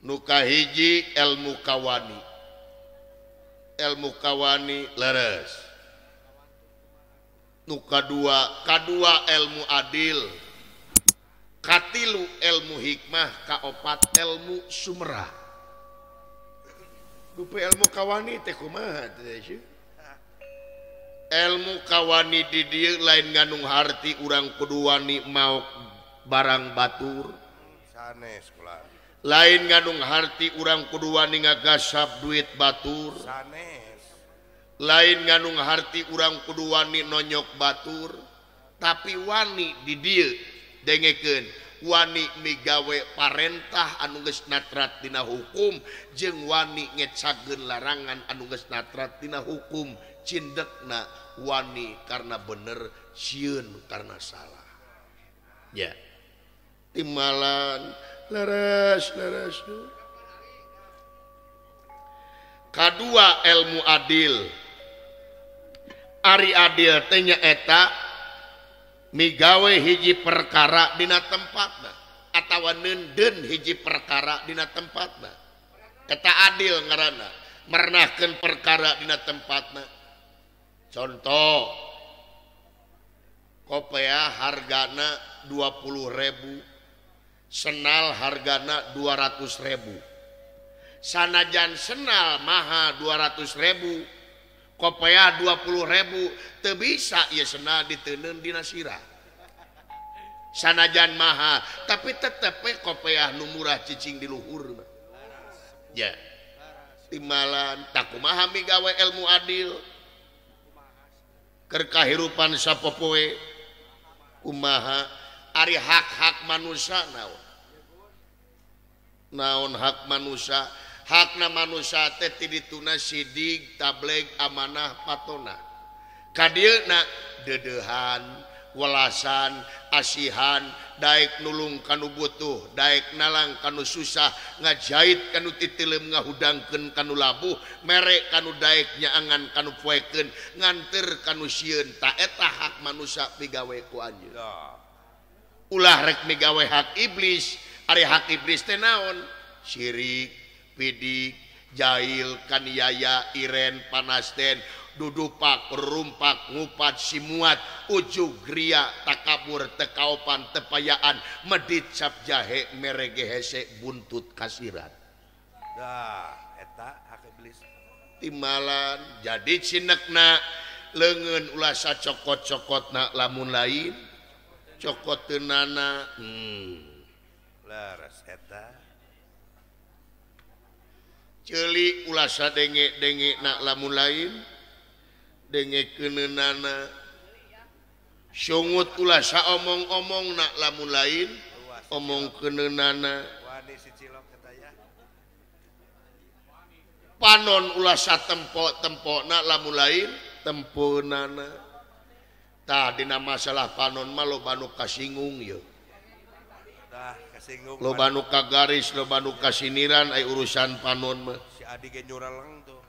Nu kahiji ilmu kawani. Ilmu kawani leres. Nu kadua, kadua ilmu adil. Katilu ilmu hikmah, kaopat ilmu sumrah. Dupi ilmu kawani teh kumaha teh sih? Ilmu kawani di dieu lain ngandung harti urang kudu wani maok barang batur. Sanes kula. Lain ngandung harti urang kudu wani ngagasap duit batur. Sanes. Lain ngandung harti urang kudu wani nonyok batur, tapi wani di dieu dengekeun wani migawe parentah anu geus natrat dina hukum jeung wani ngecageun larangan anu geus natrat dina hukum. Cindekna wani karena bener, sieun karena salah. Ya. Timalan leres leres. Kadua ilmu adil. Ari adil teh nyaeta migawe hiji perkara dina tempatna atawa neundeun hiji perkara dina tempatna. Eta adil ngaranna, merenahkeun perkara dina tempatna. Contoh, kopea hargana 20.000, senal hargana 200.000. Sanajan senal maha 200.000, kopea 20.000, teu bisa ieu senal diteundeun dina sirah. Sanajan maha, tapi tetep we kopea nu murah cicing di luhur. Ya. Timalan takumaha migawe ilmu adil. Keur kahirupan sapopoe kumaha ari hak-hak manusia naon? Naon hak manusia? Hakna manusia teh ti dituna sidig, tableg, amanah, patona. Ka dieuna deudeuhan, welasan, asihan, daek nulung kanu butuh, daek nalang kanu susah, ngajait kanu titileum, ngahudangkeun kanu labuh, mere kanu daek nyaangan kanu poekeun, nganter kanu sieun. Ta eta hak manusia pigawe ku anjeun. Ulah rek migawe hak iblis. Ari hak iblis teh naon? Syirik, pidik, jahil, kaniaya, iren, panasten, dudupak, rumpak, ngupat, simuat, ujug, ria, takabur, tekaopan, tepayaan, medit, cap jahe, merege hese, buntut kasirat. Dah, eta hak iblis. Timalan, jadi cinekna leungeun ulah sacokot-cokotna lamun lain, cokot teunana. Leres eta. Ceuli ulah sadenge-denge na lamun lain, denge keunana. Sungut ulah saomong-omong na lamun lain, omong keunana. Panon ulah satempo-tempo na lamun lain, temponana. Tah dina masalah panon mah loba nu kasinggung yeuh. Loba nu kagaris, loba nu kasiniran ai urusan panon mah. Si Adi ge nyureleng tuh.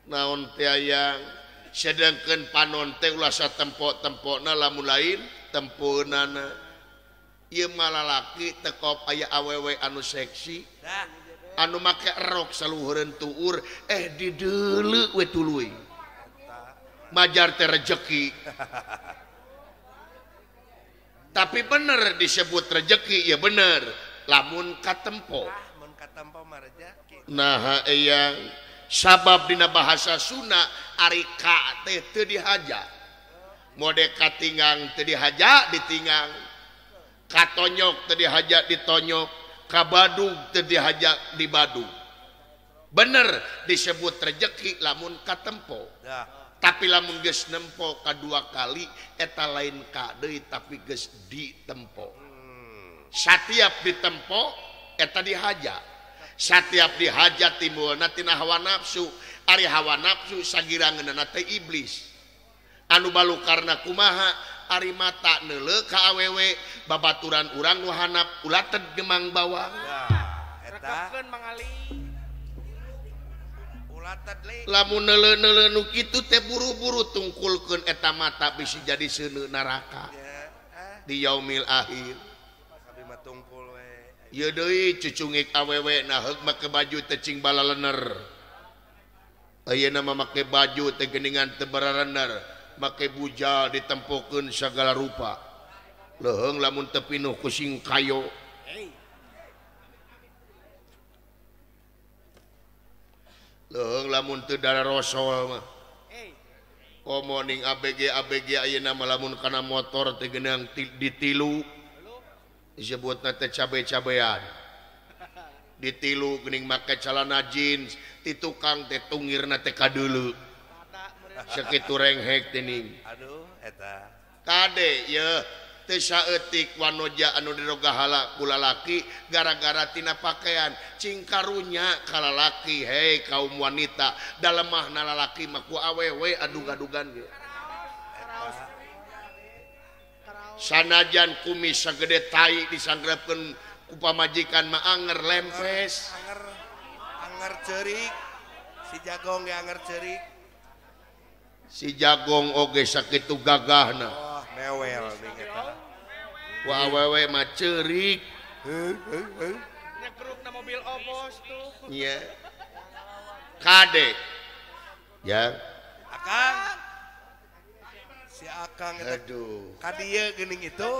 Naon teh hayang sedengkeun panon teh ulah satempo-tempona lamun lain temponana. Ieu mah lalaki tekop aya awewe anu seksi, anu make rok saluhureun tuur, dideuleu we tuluy. Majar teh rejeki. Tapi bener disebut rejeki, ya bener lamun katempo. Nah eyang sabab dina bahasa Sunda ari ka teh teu dihaja. Mode katinggang teu dihaja ditinggang, katonyok teu dihaja ditonyok, kabadug teu dihaja dibadug. Bener disebut rejeki lamun katempo. Tapi lamun geus nempo kadua kali eta lain ka deui tapi geus ditempo. Satiap ditempo eta dihaja. Satiap dihaja timbulna tina hawa nafsu. Ari hawa nafsu sagirangeunana teh iblis. Anu balukarna kumaha? Ari mata neuleuh ka awewe babaturan urang nu hanap ulated gemang bawang. Eta lamun neuleuh-neuleuh nu kitu teh buru-buru tungkulkeun eta mata bisi jadi seuneu neraka di yaumil akhir. Ieu deui cucungik awewe nah heuk make baju teh cing balalener. Ayeuna mah make baju teh geuningan teu bararener, make bujal ditempokeun sagala rupa. Leuheung lamun teu pinuh ku singkayo. Leuheung lamun teu dararosol mah. Komo ning ABG ABG ayeuna mah lamun kana motor teh geuneung ditilu. Disebutna teh cabe-cabean. Ditilu geuning make calana jeans, ti tukang teh tungirna teh kadeuleu. Sakitu renghek teh ning. Aduh eta. Kade yeuh teu saeutik wanoja anu dirogahala ku lalaki gara-gara tina pakaian cing karunya ka lalaki hei kaum wanita dalemahna lalaki mah ku awewe adug-adugan ge. Sanajan kumis sagede tai disanggreupkeun ku pamajikan mah anger lempes. Anger anger ceurik si jagong ge anger ceurik. Si jagong oge sakitu gagahna. Oh, mewel ning eta. Ku awewe mah ceurik. Heuh. Nyekrukna mobil obos tuh. Nya. Kade. Ya. Akang. Si Akang eta. Aduh. Ka dieu geuning itu.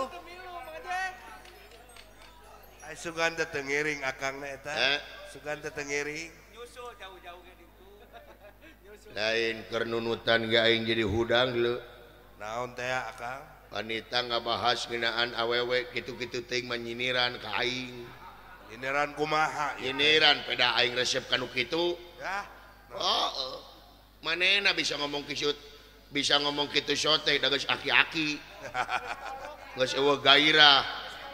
Ai sugan teh teu ngiring akangna eta. Sugan teh teu ngiring. Nyusul jauh-jauh ge ditu. Lain keur nunutan ge aing jadi hudang leu. Naon teh Akang? Wanita ngabahas ngeunaan awewe kitu-kitu teuing mah nyiniran ka aing. Nyiniran kumaha? Nyiniran peda aing resep ka nu kitu. Yah. Oh, manehna bisa ngomong kisut, bisa ngomong kitu sote da geus aki-aki. Geus eueuh gairah.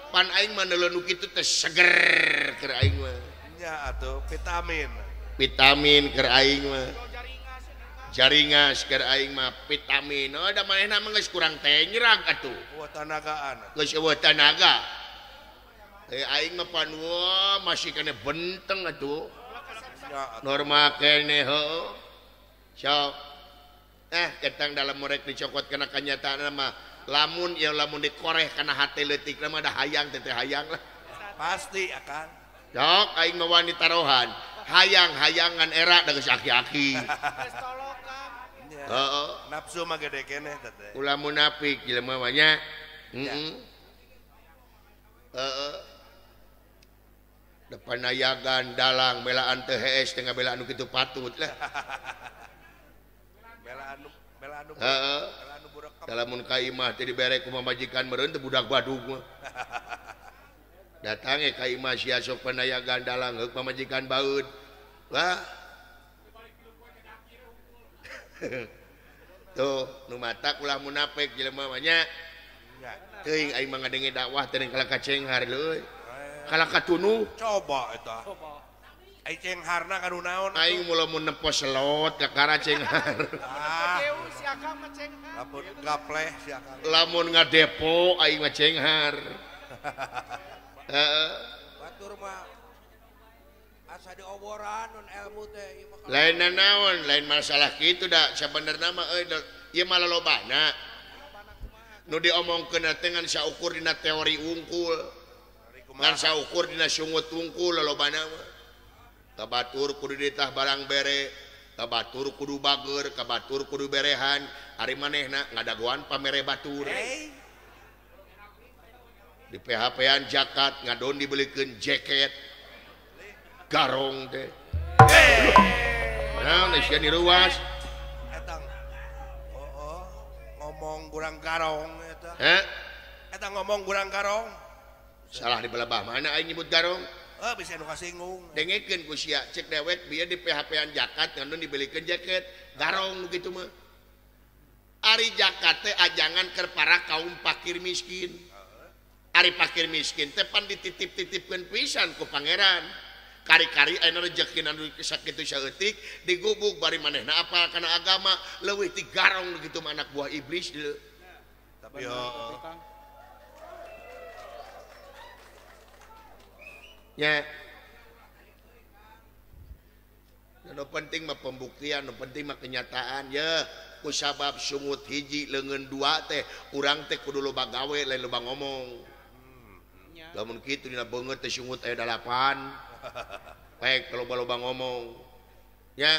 Pan aing mah neuleuh nu kitu teh seger keur aing mah. Nya atuh vitamin. Vitamin keur aing mah. Jaringas keur aing mah vitamin. Oh da manehna mah geus kurang tengrag atuh. Eueuh tanagaan. Geus eueuh tanaga. Eh aing mah pan wah masih keneh benteng atuh. Normal keneh heueuh. Sok ketang dalam merek dicokot kana kanyataan mah lamun ya lamun dikoreh kana hate leutik mah da hayang teh hayang lah. Pasti akan. Sok aing mah wani taruhan. Hayang-hayangan era da geus aki-aki. Heeh. Nafsu mah gede keneh teh. Ulah munafik jelema mah nya. Heeh. Heeh. Depan nayagan dalang belaan teu hees teh ngabelaan nu kitu patut lah. Belaan nu heeh. Lamun ka imah teh dibere ku pamajikan meureun teh budak badug mah. Datang ka imah sia sok panayagan dalang heuk pamajikan baeud. Wah. Tuh nu matak ulah munafik jelema mah nya. Teuing aing mah ngadenge dakwah teh kalah ka cenghar leuy. Kalah ka tunu. Coba eta. Ai cengharna kanu naon? Aing mula mun nempo selot kakara cenghar. Ah. Lamun gapleh si akang. Lamun ngadepo aing mah cenghar. Heeh. Batur mah asa dioboran nun ilmu teh ieu mah. Lain naon, lain masalah kitu da sabenerna mah euy ieu mah lolobana. Nu diomongkeun teh ngan saukur dina teori wungkul. Ngan saukur dina sungut wungkul lolobana mah. Kabatur kudu ditah barang bere, kabatur kudu bager, kabatur kudu berehan, ari manehna ngadagoan pamere batur. Hey. Di PHP-an jakat ngadon dibelikeun jaket. Garong teh. Hey. Naon sia diruas? Eta. Oh, ngomong kurang garong eta. Heh? Eta ngomong kurang garong. Salah di belabah mana aing nyebut garong? Oh, bisa nu kasinggung. Dengekeun ku sia cek dewek bieu di PHP-an jakat ngadon dibelikeun jaket. Garong nu kitu mah. Ari jakat teh ajangan keur para kaum fakir miskin. Ari fakir miskin teh pan dititip-titipkeun pisan ku pangeran. Kari-kari ayeuna rejeki anu sakitu saeutik digubug bari manehna apal kana agama leuwih ti garong nu kitu mah anak buah iblis deuleu. Tapi yo nya. Nu penting mah pembuktian, nu penting mah kenyataan ye. Ku sabab sungut hiji leungeun dua teh urang teh kudu loba gawe lain loba ngomong. Nya. Lamun kitu dina beungeut teh sungut aya 8. Baik kalau loba ngomong. Nya.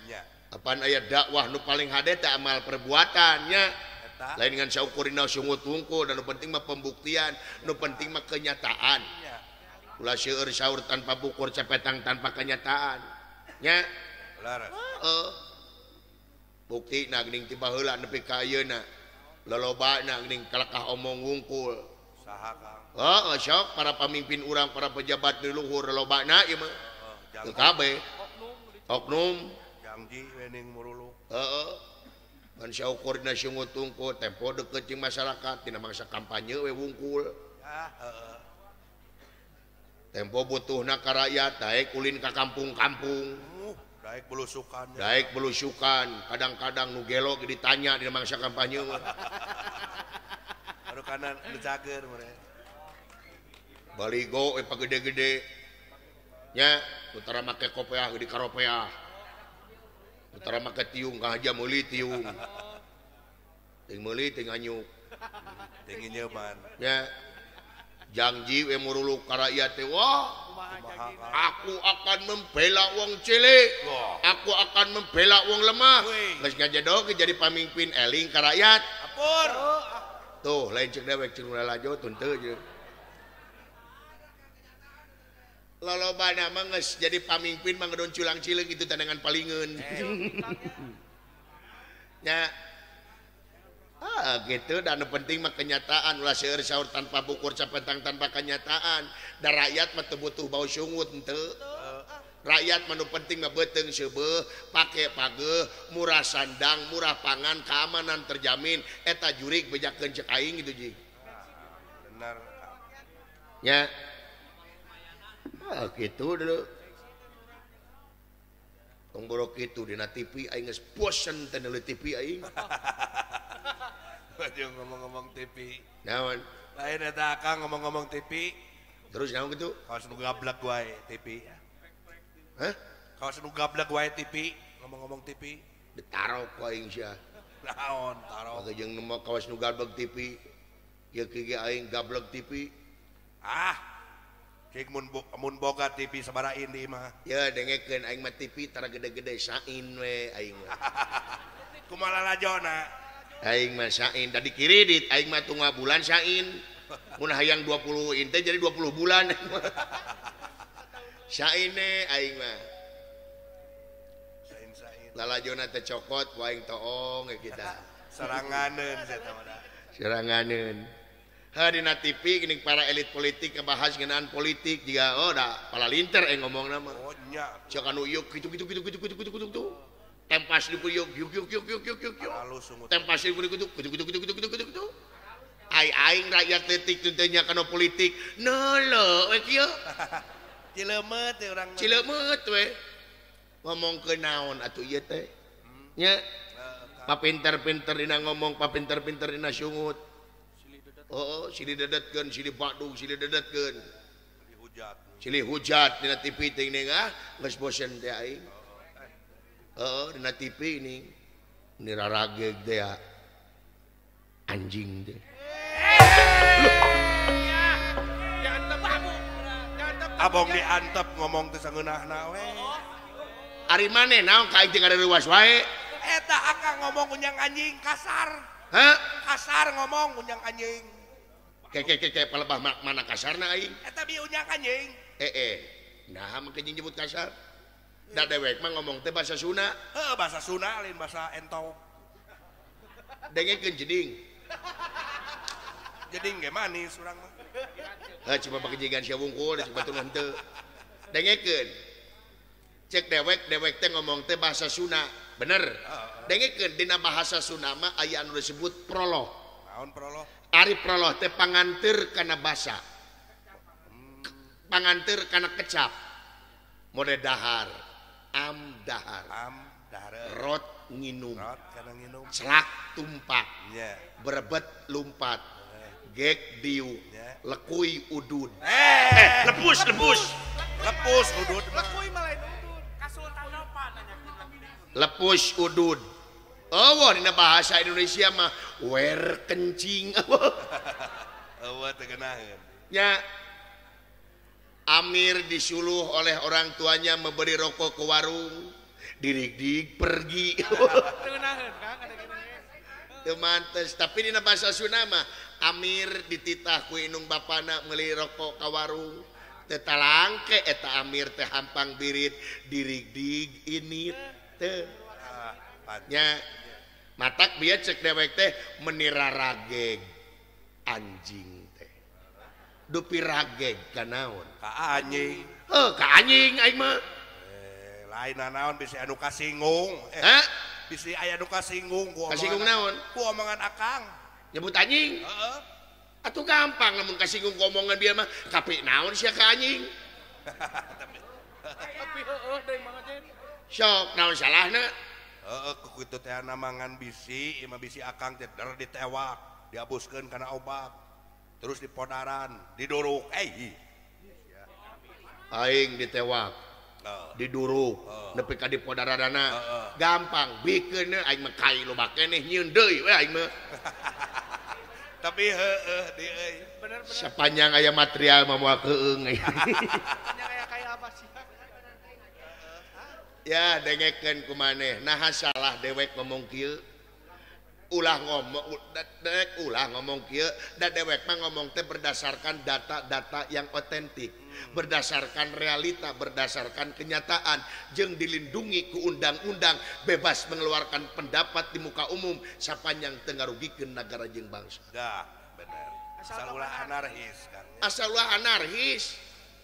Nya. Apaan aya dakwah nu paling hade teh amal perbuatan nya. Lain dengan saukur dina sungut wungkul dan nu penting mah pembuktian, nu penting mah kenyataan. Ulah seueur saur tanpa bukur cepetang tanpa kenyataan. Nya. Laras. Heeh. Bukti na geuning ti baheula nepi ka ayeuna. Lolobana geuning kalakah omong wungkul. Saha Kang? Heeh, sok para pamimpin urang, para pejabat di luhur lolobana ieu mah. Teu kabeh. Oknum janji we ning muruluk. Heeh. Ngan saukur dina sungut wungkul tempo deukeut jeung masyarakat dina mangsa kampanye we wungkul. Ah, heeh. Tempo butuhna ka rakyat daek ulin ka kampung-kampung. Daek belusukan. Daek belusukan, kadang-kadang nu gelo ditanya dina mangsa kampanye mah. Aduh kanan nu cager meureun. Baligo we pagede-gede. Nya, utara make kopeah di karopeah. Utara make tiung ka haja meuli tiung. Ting meuli ting anyuk. Ting nyeman. Nya. Janji we muruluk ka rakyat teh wah, aku akan membela wong cilik, aku akan membela wong lemah. Geus ngajedog jadi pamimpin eling ka rakyat. Apur. Tuh lain cek dewek cek lalajo teu henteu. Lolobana mah geus jadi pamimpin mah ngedon culang cileung itu tandangan palingeun. Nya. Ah gitu dan penting mah kenyataan ulah seueur saur tanpa bukur capetang tanpa kenyataan. Da rakyat mah teu butuh bau sungut henteu. Rakyat mah nu penting mah beuteung seubeuh, pake pageuh, murah sandang, murah pangan, keamanan terjamin. Eta jurig bejakeun cek aing gitu jing. Benar. Nya. Ah gitu dulu. Tong borok kitu dina TV aing geus bosen teh neuleuh TV aing. Baju ngomong-ngomong TV. Naon? Lain eta Akang ngomong-ngomong TV. Terus naon kitu? Kawas nu gablek wae TV. Hah? Kawas nu gablek wae TV, ngomong-ngomong TV. Ditarok ku aing sia. Naon tarok? Maka jeung nu kawas nu gablek TV. Ieu kieu aing gablek TV. Ah. Cik mun boga TV sabaraha di mah. Ya dengekeun aing mah TV tara gede-gede sain we aing mah. Kumaha lalajona? Aing mah sain tadi kiridit aing mah tunggal bulan sain. Mun hayang 20 in teh jadi 20 bulan. Saine aing mah. Sain-sain. Lalajona teh cokot ku aing toong we kita. Seranganeun eta mah. Seranganeun. Ha dina TV geuning para elit politik ngebahas ngeunaan politik jiga oh da palalinter ngomongna mah. Oh nya. Cek anu ieu kitu kitu kitu kitu kitu kitu kitu. Tempas di yuk yuk yuk yuk yuk yuk yuk. Tempas di kitu kitu kitu kitu kitu kitu kitu. Ai aing rakyat leutik teu nya kana politik. Neuleuh we kieu. Cilemeut teh urang. Cilemeut we. Ngomongkeun naon atuh ieu teh? Nya. Papinter-pinter dina ngomong, papinter-pinter dina sungut. Oh, silih dedetkeun, silih badung, silih dedetkeun. Silih hujat. Silih hujat dina TV teh ning ah, geus bosen teh aing. Heeh, dina TV ini. Ini rarageg teh anjing teh. Abong diantep ngomong teh sangeunahna we. Ari maneh naon ka aing teh ngareuwas wae? Eta akang ngomong unyang anjing kasar. Hah? Kasar ngomong unyang anjing. Keke palebah mana kasarna aing? Eta bi unyang anjing. Nah mah jeung nyebut kasar. Da dewek mah ngomong teh bahasa Sunda. Heuh, bahasa Sunda lain bahasa entong. Dengekeun jeding. Jeding ge manis urang mah. Heuh, coba pakejigan sia wungkul da batur henteu. Dengekeun. Cek dewek dewek teh ngomong teh bahasa Sunda. Bener. Dengekeun dina bahasa Sunda mah aya anu disebut prolog. Naon prolog? Ari prolog teh panganteur kana basa. Panganteur kana kecap. Mode dahar, am dahar. Am dahar. Rot nginum. Rot kana nginum. Celak tumpak. Nya. Berebet lumpat. Gek diuk. Lekui udud. Lepus lepus. Lepus udud. Lekui mah lain udud. Kasultan apa nanya. Lepus udud. Oh, dina bahasa Indonesia mah wer kencing. Eueuh teu geunaheun. Nya Amir disuluh oleh orang tuanya memberi rokok ke warung, dirig-dig pergi. Teu mantes, tapi dina bahasa Sunda mah Amir dititah ku indung bapana meuli rokok ka warung. Teu talangke eta Amir teh hampang birit, dirig-dig ini teh. Nya matak bieu cek dewek teh menira rageg anjing. Dupi rageg ka naon? Ka anjing. Heuh, ka anjing aing mah. Lain naon bisi anu kasinggung. Hah? Bisi aya nu kasinggung ku omongan. Kasinggung naon? Ku omongan akang. Nyebut anjing? Heeh. Atuh gampang lamun kasinggung ku omongan bieu mah, kapi naon sia ka anjing? Tapi heueuh deui Mang Ajen. Sok naon salahna? Heeh, ku kitu teh mangan bisi, ieu mah bisi akang teh der ditewak, diabuskeun kana obat. Terus dipodaran, diduruk, aing ditewak, diduruk, nepi ka dipodaranana, gampang, bikeun aing mah kai loba keneh nyieun deui we aing mah. Tapi heueuh di euy. Sapanjang aya material mah moal keung. Panjang aya kaya apa sih? Ya dengekeun ku maneh, naha salah dewek ngomong kieu. Ulah ngomong dewek ulah ngomong kieu da dewek mah ngomong teh berdasarkan data-data yang otentik, berdasarkan realita, berdasarkan kenyataan, jeung dilindungi ku undang-undang, bebas mengeluarkan pendapat di muka umum sapanjang teu ngarugikeun nagara jeung bangsa. Dah, bener. Asal ulah anarkis Kang. Asal ulah anarkis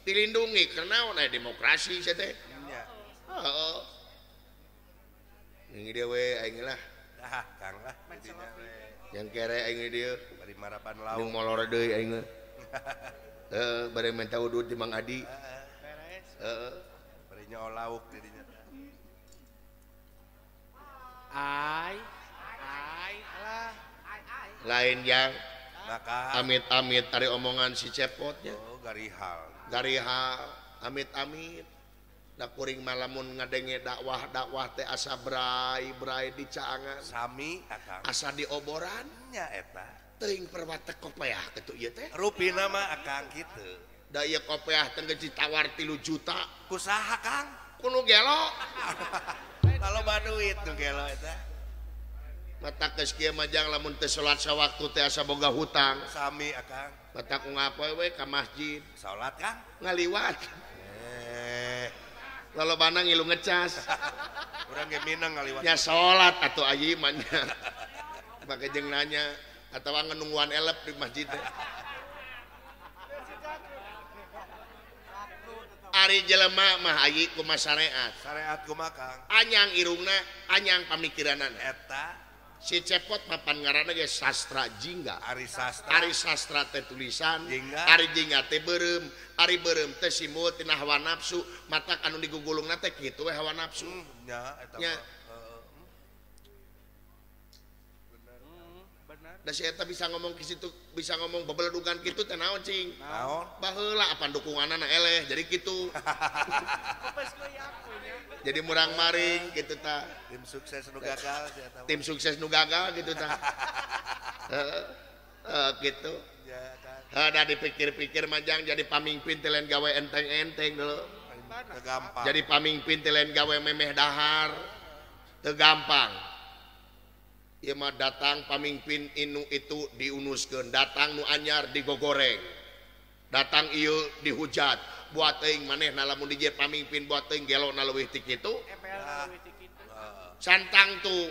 dilindungi karena aya demokrasi sia teh. Nya. Heeh. Ini dia we aing lah. Ah, Kang lah. Yang kere aing dieu bari marapan lauk. Nu molor deui aing. Heeh, bari minta udud di Mang Adi. Beres. Heeh. Bari nyawa lauk di dinya. Ai. Ai alah. Lain yang maka amit-amit ari omongan si Cepotnya. Oh, garihal. Garihal, amit-amit. Da kuring malamun ngadenge dakwah-dakwah teh asa brai-brai di caangan. Sami akang. Asa dioboran nya eta. Teuing perwatek kopeah kitu ieu teh. Rupina mah akang kitu. Da ieu kopeah teh geus ditawar 3 juta. Ku saha Kang? Ku nu gelo. Loba duit nu gelo eta. Mata geus kieu mah jang lamun teu salat sawaktu teh asa boga hutang. Sami akang. Mata ku ngapoe we ka masjid. Salat Kang? Ngaliwat. Lalobana ngilu ngecas. Urang ge minang ngaliwat. Nya salat atuh ayi mah nya. Make jeung nanya atawa ngenungguan elep di masjid teh. Ari jelema mah ayi kumaha syariat. Syariat kumaha Kang? Anyang irungna, anyang pamikiranana. Eta si Cepot papan ngaranna ge sastra jingga. Ari sastra. Ari sastra teh tulisan, jingga. Ari jingga teh beureum, ari beureum teh simbol tina hawa nafsu, matak anu digugulungna teh kitu we hawa nafsu. Nya eta mah. Bener. Bener. Da si eta bisa ngomong ke situ, bisa ngomong bebeledugan kitu teh naon cing? Naon? Baheula apan dukunganana eleh jadi kitu. Jadi murang-maring gitu ta. Tim sukses nu gagal si eta. Tim sukses nu gagal gitu ta. Heeh. Gitu. Ya, Kang. Heuh da dipikir-pikir majang jadi pamimpin teh lain gawe enteng-enteng dulu. Teu gampang. Jadi pamimpin teh lain gawe memeh dahar. Teu gampang. Ieu mah datang pamimpin inu itu diunuskeun, datang nu anyar digogoreng. Datang ieu dihujat. Buat teuing manehna lamun di pamimpin buat teuing gelona leuwih ti kitu. Santang tuh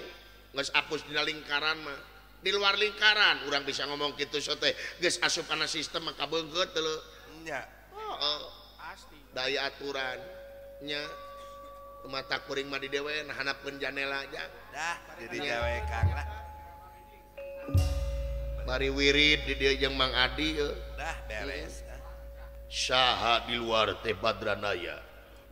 geus apus dina lingkaran mah. Di luar lingkaran urang bisa ngomong kitu so teh geus asup kana sistem mah kabeungkeut teu. Nya. Heeh. Pasti. Daya aturan nya. Mata kuring mah di dewe hanapkeun janela aja. Dah, jadi gawe Kang lah. Bari wirid di dieu jeung Mang Adi euy. Dah beres. Saha di luar teh Badranaya.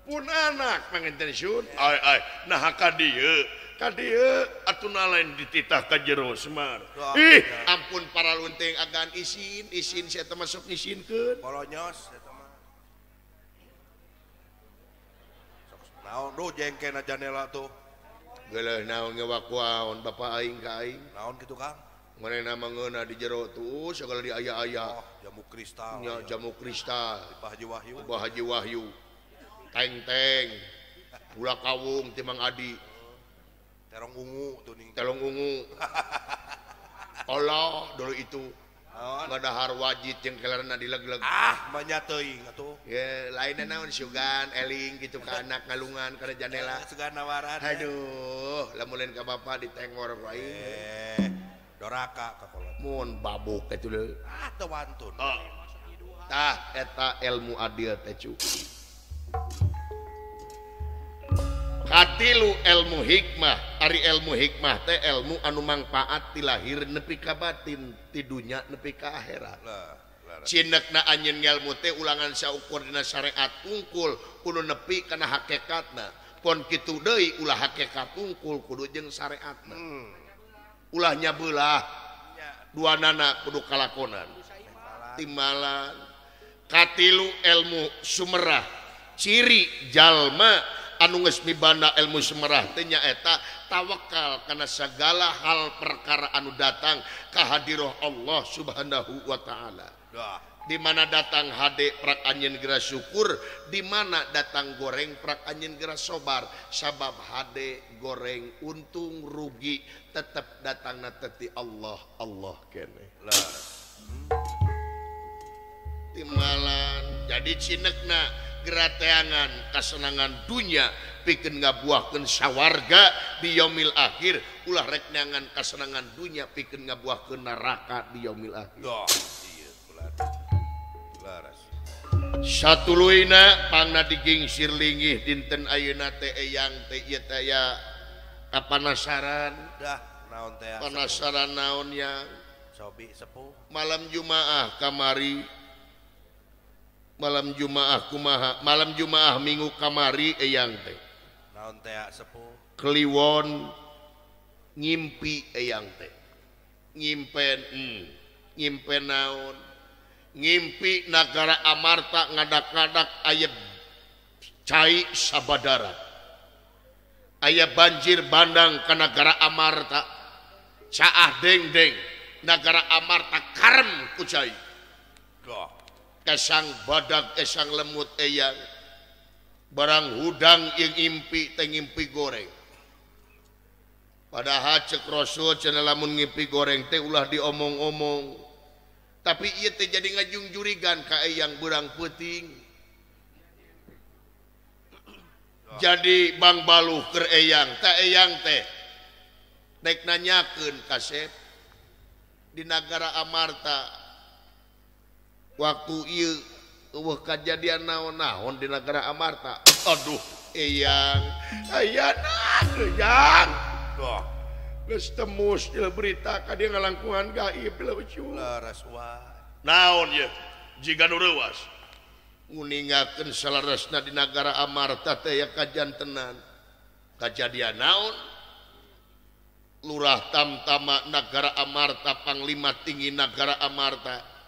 Pun anak pangintensiun. Ai ai nah ka dieu. Ka dieu atuh lain dititah ka jero Semar. Ih, ampun para lunting agan isin, isin sia teh masuk isinkeun. Polonyos eta mah. Sok naon duh jengkena janela tuh. Geuleuh naon ngewakuaon bapak aing ka aing. Naon kitu Kang? Manehna mah ngeunah di jero tuh segala di aya-aya. Oh, jamu kristal. Nya jamu kristal. Pak Haji Wahyu. Pak Haji Wahyu. Teng-teng. Gula kawung ti Mang Adi. Terong ungu tuh ning. Terong ungu. Allah dulu itu. Ngadahar wajit jeung kelerna dileg-leg. Ah, banyak teuing atuh. Ye, lainna naon sugan eling gitu ka anak ngalungan kana jandela. Sugan nawaran. Aduh, lamun lain ka bapa ditengor ku aing. Doraka ka kolot. Mun babuk kitu leuh. Ah, teu wantun. Oh. Tah eta ilmu adil teh cu. Katilu ilmu hikmah, ari ilmu hikmah teh ilmu anu mangpaat ti lahir nepi ka batin, ti dunya nepi ka akhirat. Cinekna anjeun ngelmu teh ulangan saukur dina syariat unggul kudu nepi kana hakikatna. Pon kitu deui ulah hakikat unggul kudu jeung syariatna. Ulah nyabelah duanana kudu kalakonan. Timbalan. Katilu ilmu sumerah, ciri jalma anu geus mibanda ilmu semerah teh nyaeta tawakal kana segala hal perkara anu datang ka hadirah Allah Subhanahu wa taala. Di mana datang hade prak anjeun geura syukur, di mana datang goreng prak anjeun geura sobar, sabab hade goreng untung rugi tetep datangna teh ti Allah, Allah keneh. Timbalan jadi cinekna gerateangan kasenangan dunya pikeun ngabuahkeun sawarga di yaumil akhir, ulah rek neangan kasenangan dunya pikeun ngabuahkeun neraka di yaumil akhir. Doh, ieu ulah. Laras. Satuluyna pangna digingsir linggih dinten ayeuna teh eyang teh ieu teh aya kapanasaran. Dah, naon teh? Panasaran naon yang? Sobi sepuh. Malam Jumaah kamari, malam Jumaah kumaha, malam Jumaah minggu kamari eyang teh naon teh sepuh kliwon ngimpi eyang teh ngimpen ngimpen naon ngimpi nagara Amarta ngadak-ngadak aya cai sabadara aya banjir bandang ka nagara Amarta caah dengdeng nagara Amarta karem ku cai. Doh. Kesang badag kesang lemut eyang barang hudang yang impi teh ngimpi goreng padahal cek Rasul cenah lamun ngimpi goreng teh ulah diomong-omong tapi ieu teh jadi ngajungjurigan ka eyang beurang peuting jadi Bang Baluh keur eyang teh eyang teh nek nanyakeun kasep di nagara Amarta waktu ieu eueuh kajadian naon-naon di nagara Amarta. Aduh, eyang, ayana eyang. Doh, geus temus ieu berita ka dieu ngalangkungan gaib leucu. Leres wae. Naon ye? Jiga nu reuas. Nguningakeun salaresna di nagara Amarta teh ya kajantenan. Kajadian naon? Lurah Tamtama nagara Amarta, Panglima Tinggi nagara Amarta.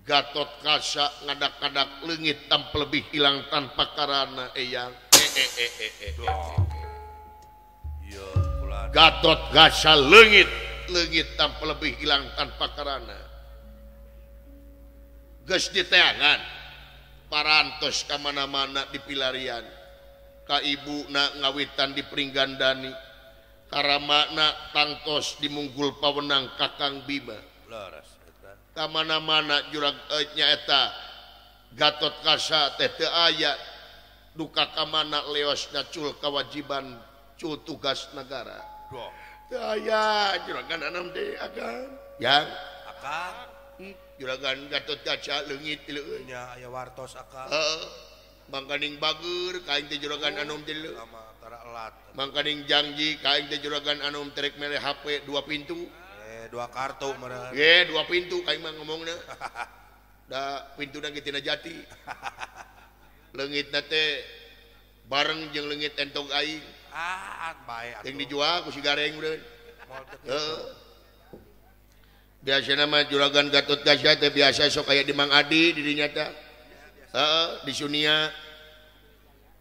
Gatot Kaca ngadak-ngadak leungit tanpa lebih hilang tanpa karana eyang. Gatot Kaca leungit leungit tanpa lebih hilang tanpa karana. Geus diteangan parantos ka mana-mana di pilarian. Ka ibuna ngawitan di Pringgandani, karamana tangtos di Munggul Pawenang Kakang Bima. Leres. Kamana-mana jurag nyaeta Gatot Kaca teh teu aya duka kamana leosna cul kewajiban cul tugas negara. Teu aya juragan anam teh agan. Yang akang juragan Gatot Kaca leungit leueut. Nya aya wartos akang. Heeh. Mangkaning bager ka aing teh juragan anum teh leueut. Mangkaning janji ka aing teh juragan anum terek mere HP 2 pintu. Dua kartu meureun. Ye, 2 pintu kaing mah ngomongna. Da pintuna ge tina jati. Leungitna teh bareng jeung leungit entog aing. Ah, bae atuh. Jeung dijual ku si Gareng meureun. Heeh. Biasana mah juragan Gatot Kaca teh biasa sok aya di Mang Adi di dinya teh. Heeh, di Sunia.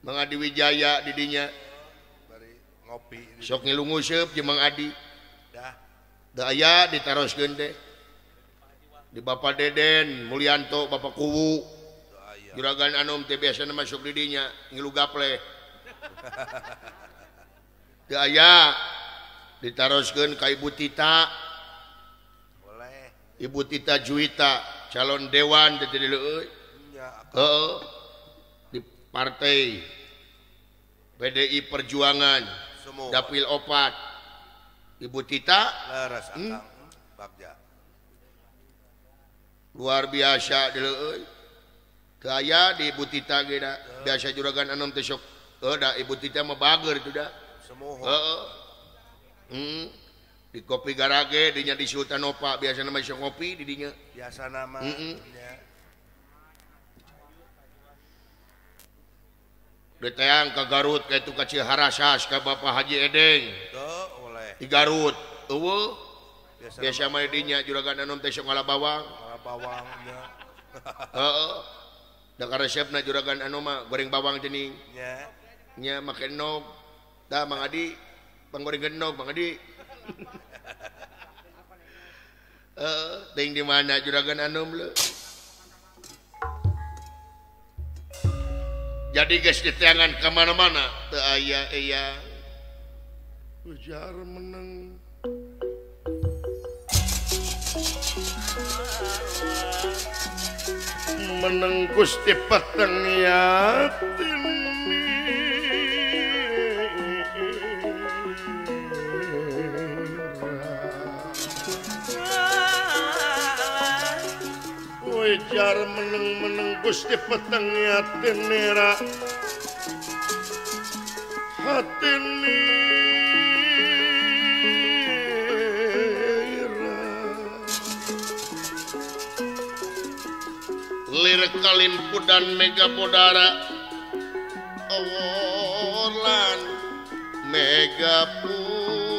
Mang Adi Wijaya di dinya. Bari ngopi. Sok ngilu nguseup jeung Mang Adi. Dah. Teu aya ditaroskeun teh. Di Bapak Deden Mulyanto Bapak Kuwu. Juragan Anom teh biasana masuk di dinya ngilu gaple. Teu aya ditaroskeun ka Ibu Tita. Boleh. Ibu Tita Juwita calon dewan teh teh euy. Heeh. Di partai PDI Perjuangan. Semua. Dapil 4. Ibu Tita leres akang. Bagja. Luar biasa deuleu euy. Teu aya di Ibu Tita ge da. Biasa juragan Anom teh sok heuh da Ibu Tita mah bager itu da. Semoho. Heeh. Di kopi garage dinya di Sultan Opa biasana mah sok ngopi di dinya. Biasana mah. Nya. Diteang ka Garut ka itu ka Ciharasas ka Bapak Haji Edeng. Teu oleh. Di Garut. Eueuh. Biasa mah dinya juragan Anom teh sok ngala bawang. Ngala bawang nya. Heeh. Da karesepna juragan Anom mah goreng bawang teuning. Nya. Nya make endog. Tah Mang Adi panggoreng endog Mang Adi. Heeh, teuing di mana juragan Anom leuh. Jadi geus diteangan ka mana-mana teu aya aya. Ujar meneng. Meneng Gusti peteng yatin. Ujar meneng-meneng Gusti peteng yatin nera hati nira. Lir kalimpudan mega podara aworlan mega pudara.